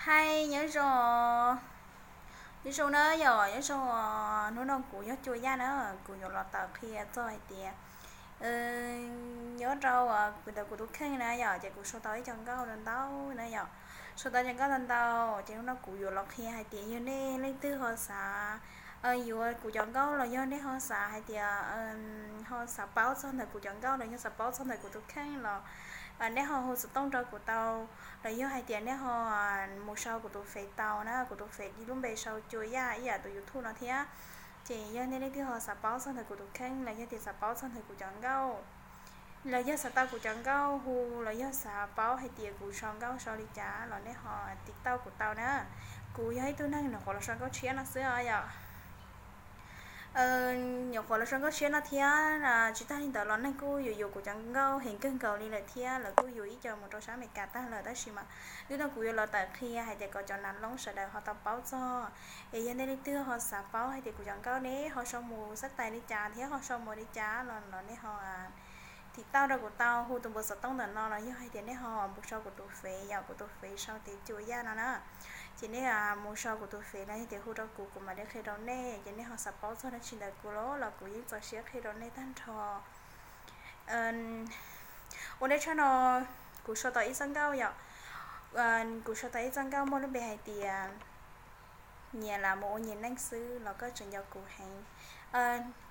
Hais nyob zoo, nyob zoo na yom, nyob zoo. Hnub no kuv yog Cua Yaj na, kuv yuav los tawm qhia txog hais tias nyob rau ntawm kuv tus kheej na yom, ces kuv sau tau ib co nkauj ntau ntau na yom, sau tau cov nkauj ntau ntau, ces hnub no kuv yuav los qhia hais tias yog nej leej twg ho xav yuav kuv cov nkauj los yog nej ho xav hais tias ho xav paub txog ntawm kuv cov nkauj los yog xav paub txog ntawm kuv tus kheej los nej ho hu xov tooj rau kuv tau, los yog hais tias nej ho mus sau kuv tus fev tau na, kuv tus fev lub npe sau Cua Yaj ib yam tus YouTube no thiab. Ces yog nej leej twg ho xav paub txog ntawm kuv tus kheej los yog tias xav paub txog ntawm kuv cov nkauj, los yog xav tau kuv cov nkauj hu, los yog xav paub hais tias kuv sau nkauj sau li cas los nej ho tiv tauj kuv tau na. Kuv yog ib tug neeg nyuam qhuav los sau nkauj tshiab no xwb os yom. Nyuam qhuav los sau nkauj tshiab no thiab, tsis tag li ntawd los neeg kuj yuav yuav kuv cov nkauj heev kawg nkaus li lawm thiab, lawv kuj yuav ib co mus rau sab Amelikas tag lawm, tab sis mas hnub no kuv yuav los tawm qhia hais tias kom cov nav loob sawv daws ho tau paub txog. Es yog nej leej twg ho xav paub hais tias kuv cov nkauj ne ho sau mus xab tais li cas thiab ho sau mus li cas los los nej ho tiv tauj rau kuv tau, hu tus npawb xov tooj ntawm no los yog hais tias nej ho mus sau kuv tus fev yom, kuv tus fev sau tias Cua Yaj no na. Ces nej mus sau kuv tus fev los yog tias hu rau kuv, kuv mam li qhia rau nej, ces nej ho xav paub txog dab tsi ntawm kuv los los kuv yeej txaus siab qhia rau nej tag nrho. Ua ntej tshaj no kuv sau tau ib txoj nkauj yom, kuv sau tau ib txoj nkauj muaj lub npe hais tias nyias lam mus ua nyias neej xwb los koj tseem nco kuv heev.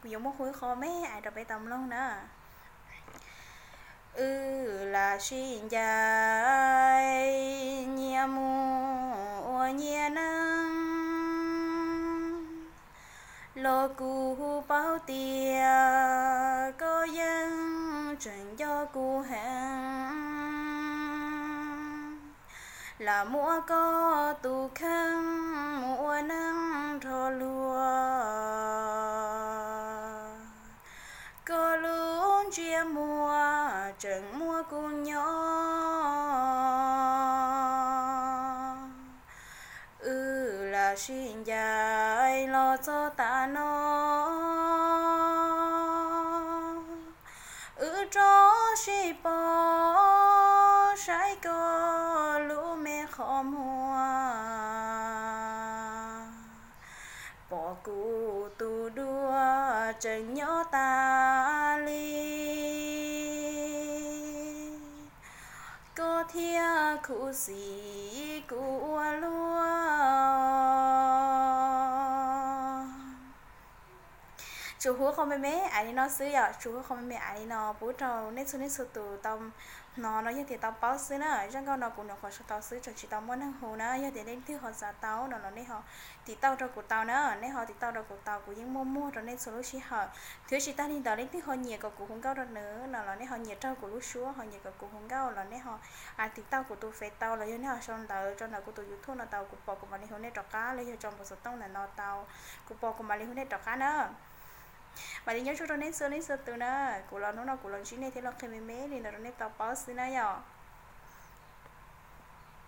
Kuv yuav muab hu ib qho me me rau peb tau mloog na. Wb lam sib ncaim nyias mus ua nyias neej, los kuv paub tias koj yeej tseem nco kuv heev. Lam muab koj tus kheej mus ua neej nrog luag, koj lub ntsej muag tseem muab kuv nyob. Wb lam sib ncaim los txog tas no, wb rov sib pom saib koj lub me qhov muag, pom kuv tus duab tseem nyob tas li. Koj thiaj khuv xim kuv ua luaj. Tsuas hu qho me me aiv li no xwb yom, tsuas hu qho me me aiv li no pub rau nej txhua nej txhua tus tau hnov no yog tias tau paub xwb na. Zaj nkauj no kuv nyuam qhuav sau tau xwb, tseem tsis tau muaj neeg hu na. Yog tias leej twg ho xav tau no los nej ho tiv tauj rau kuv tau na, nej ho tiv tauj rau kuv tau, kuv yeej muaj muag rau nej txhua lub sij hawm. Thiab tsis tag li ntawd leej twg ho nyiam kom kuv hu nkauj rau nws no los nej ho nyiam raug kuv lub suab ho nyiam kom kuv hu nkauj los nej ho tiv tauj kuv tus fev tau, los yog nej ho sau ntawv rau ntawm kuv tus YouTube no tau, kuv pom kuv mam li hu nej rov qab, los yog tso npawb xov tooj ntawm no tau, kuv pom kuv mam li hu nej rov qab na. Mam li nyob zoo rau nej txhua leej txhua tus na. Kuv los hnub no kuv los ntsib nej thiab los qhia me me li no rau nej tau paub xwb na yom.